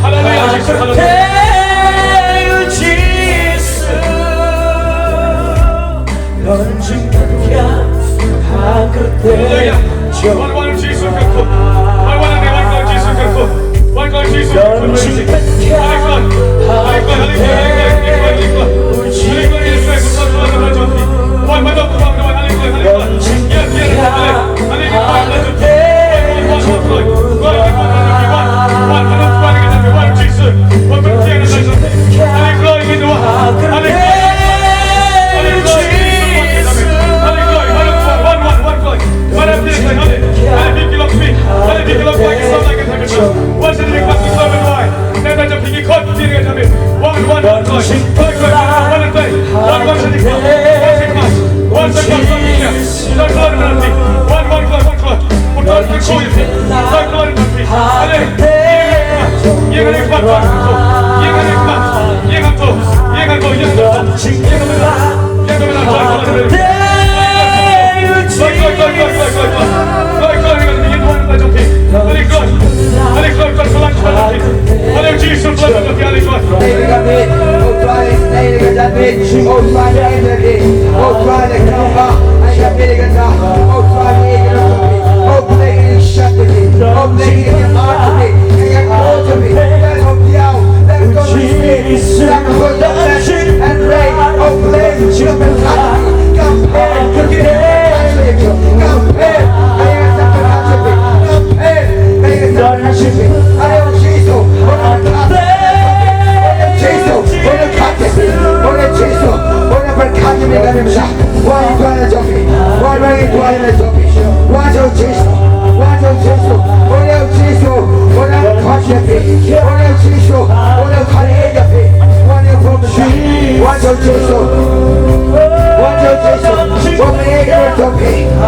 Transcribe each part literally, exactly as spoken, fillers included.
Haleluya, Jisu, haleluya. Haleluya. Haleluya. Wan, wan, Jisu kyrkhu. Wan, wan, wan, wan, Jisu kyrkhu. Wan, wan, Jisu kyrkhu. Haleluya. Haleluya. Haleluya. Wan, wan, wan, wan, wan. Wan, wan, wan, wan. Wan, wan, wan, wan. Wan, wan, wan, wan. Wan, wan, wan, wan. Wan, wan, wan, wan. Oh Jisu, oh na khat ïa phi. Oh Jisu, oh na wad ïa phi. Oh Jisu, oh na wad ïa phi. Oh Jisu, wad, wad, oh Jisu. Wan ïa u Jisu, wan ïa u Jisu, wan ïa u Jisu, wan ïa u Jisu, wan ïa u Jisu, wan ïa u Jisu, wan ïa u Jisu, wan ïa u Jisu.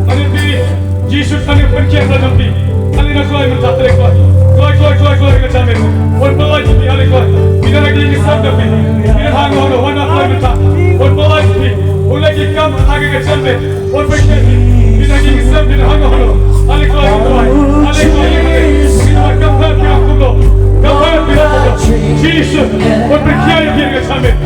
Haleluya. Jisu, kane pynkiar la jong phi. Kane na kloi mynta, kane kloi. Kloi,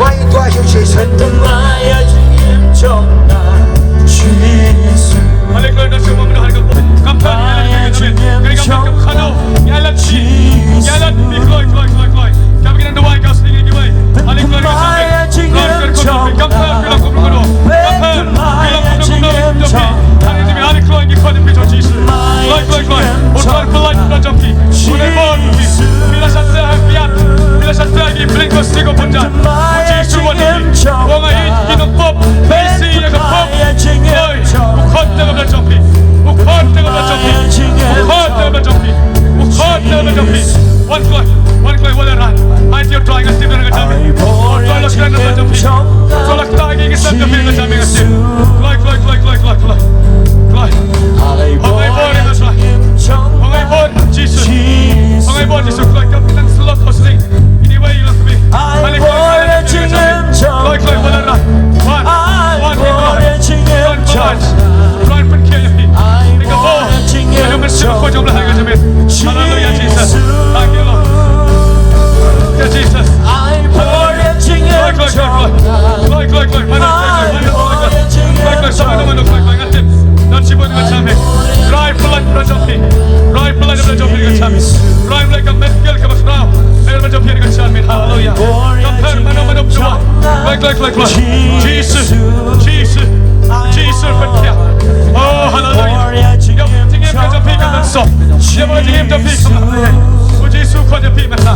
Wai dua ïa u Jisu. Haleluya, da shu ma mena ha ka pop. Kam pher ïa ka pop. Ka kam pher ka khano. Ïa lad shi. Ïa lad shi. Kloi, kloi, kloi, kloi. Kam ki nang duwai ka sdang ïa kiwei. Haleluya, ka sdang. Kloi, kloi, kloi, kloi. Kam pher ki long kum ka dua. Kam pher ki long kum ka dua. Haleluya, kloi ki khot ïa phi, Jisu. Kloi, kloi, kloi. U Trai pynlait na jong phi. U Trai bor phi. Phi la shah teh ha phi ïap. Phi la shah teh ha ki blink ko sdie ko pynjan. U Jisu wan ïa phi. U ong ïa ki nongpop. Phi shi ïa ka pop. Oi, u khot ïa ka bla jong phi. U khot ïa ka bla jong phi. U khot ïa ka bla jong phi. U khot ïa ka bla jong phi. Wan kloi. Wan kloi, wan la ran. Ai ti u Trai nga sdie na ka jam. U Trai la kren na ka jam phi. U Trai la kren na ka jam phi, nga sdie. Kloi, kloi, kloi, kloi, kloi, kloi. Kloi. Ong ai bor ïa ka Trai. Ong ai bor, Jisu. Ong ai bor, Jisu. Kloi, kam ki nang slok hosling. Anyway, you love me. Kloi, kloi, kloi, kloi, kloi, kloi, kloi, kloi, kloi. Wan, wan, wan, wan. Kloi, kloi, kloi. Kloi, pynkhie ïa phi. Ïa ka bor. Ïa ka mynsiem ko jong u Blei ha ka jamin. Ha la Kloi, kloi. Jisu, Jisu, Jisu, pynkhiah. Oh, haleluya. Ïa ka jingim ka jong phi ka mynsiem. Ïa ka jingim jong phi ka mynsiem. U Jisu u khot ïa phi mynta.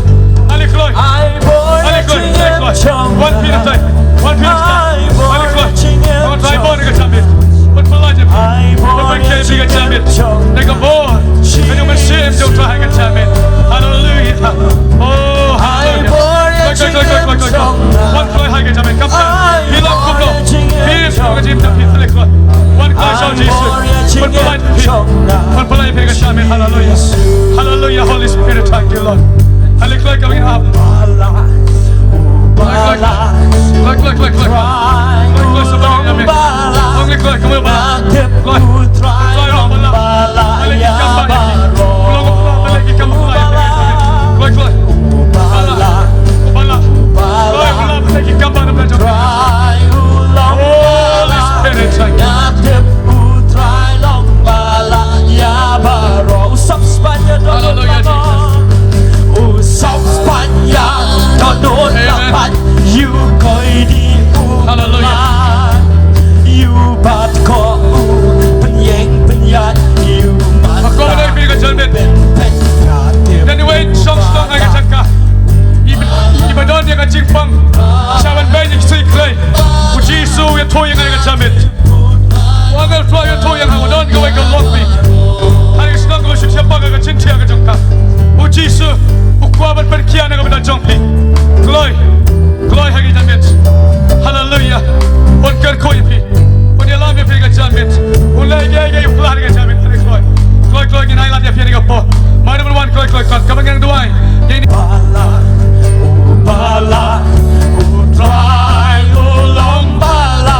Ale kloi. Ale kloi, ale kloi. Wan phi na tai. Wan phi na tai. Ale kloi. Wan kloi, bor ka jingim. Pynpyllait ïa phi. Pynpynkhiah ïa phi ka jingim. Da ka bor. Ka jingim mynsiem jong U Trai ha ka jingim. Haleluya. Oh, haleluya. Kloi, kloi, kloi, kloi, kloi. Wan kloi ha ka jingim. Kam phi long kumno. Phi long ka jingim jong phi. Ale kloi. Wan kloi sha U Jisu. Pynpyllait phi. Pynpyllait phi ka jingim. Haleluya. Haleluya, Holy Spirit, thank you, Lord. Ale kloi, coming up. Kloi, kloi, kloi. Kloi, kloi, kloi, kloi. Kloi, kloi, sha U Trai. Kloi, kloi, kloi, kloi. Kloi, kloi, kloi. Kloi, kloi, kloi. Kloi, kloi. Kloi, kloi. Bala, bala, bala, bala, bala. Holy Spirit, thank you. Hallelujah, Jesus. Amen. Hallelujah. Anyway, shong shnong ha ka jaka. I, i ba don ïa ka jingpang. Sha ban beiñ ïa ka jingkhlaiñ. U Jisu u ïathuh ïa nga ïa ka jamitbynriew. U angel u ïathuh ïa nga, u don kawei ka longbi. Ha ka shnong kaba shu thiah bak ka jingthiah ka jong ka. U Jisu u kwah ban pynkhiah na ka bynta jong phi. Kloi. Kloi ha ka jamitbynriew. Haleluya. Un kyrkhu ïa phi. Un ïalam ïa phi ka jamitbynriew. Un leh ïa ka, ïa ka, ïa ka jamitbynriew. Kloi. Kloi, kloi, ngin ai lad ïa phi ha kane ka por. Mar ba wan kloi, kloi, kloi. Kaba ngan duwai. Ïa ini. Bala, u Bala, u Trai u long bala.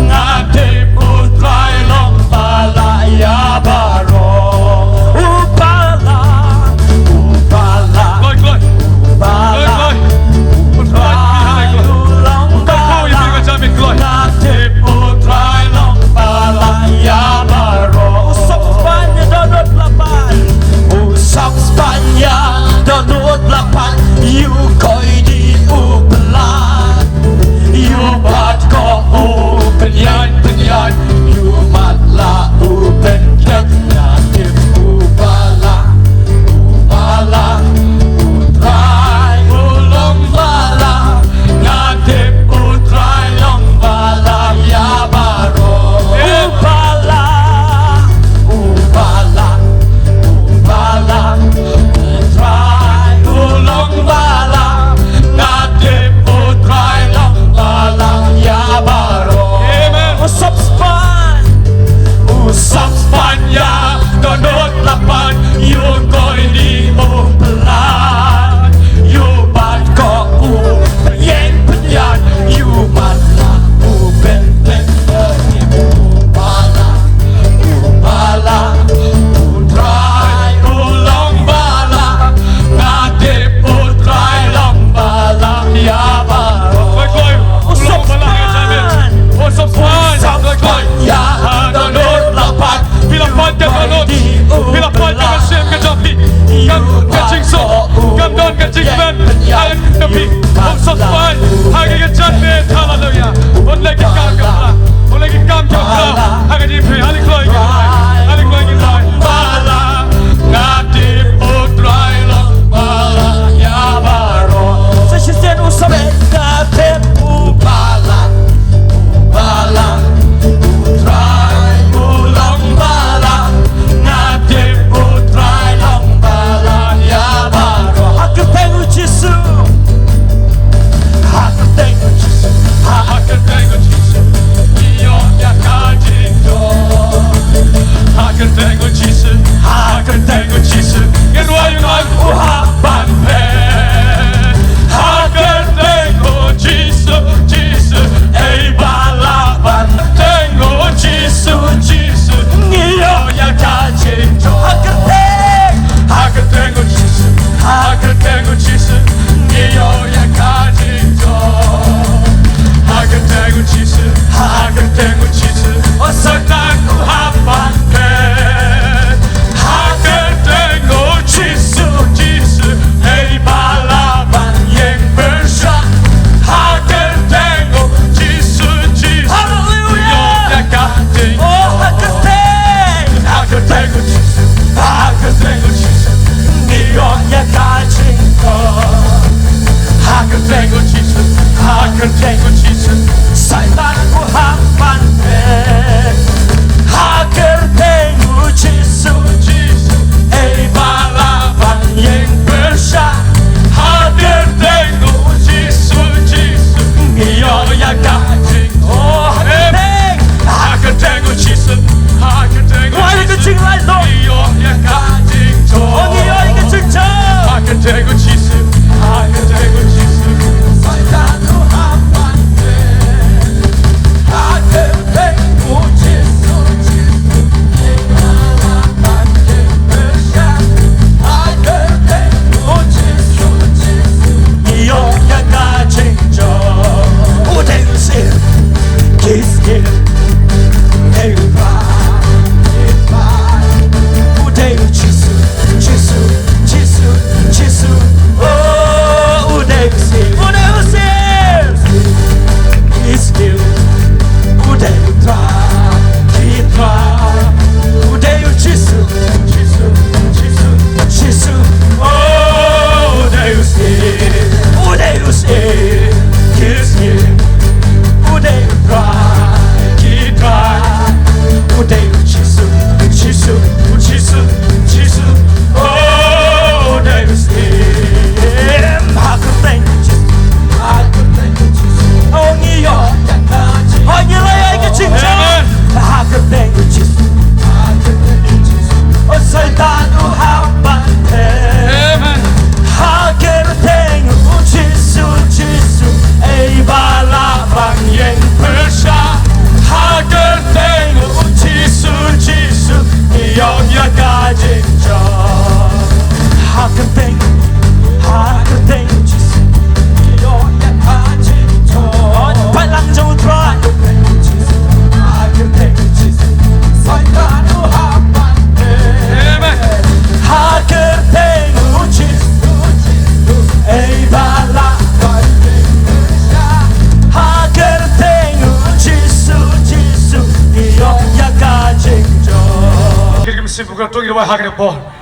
Nga tip u Trai long bala ïa baroh. U Bala, u Bala. Kloi, kloi. Kloi, kloi. U Trai u long bala. Nga tip u Symbols ka la tuid ki dawai ha kane ka por.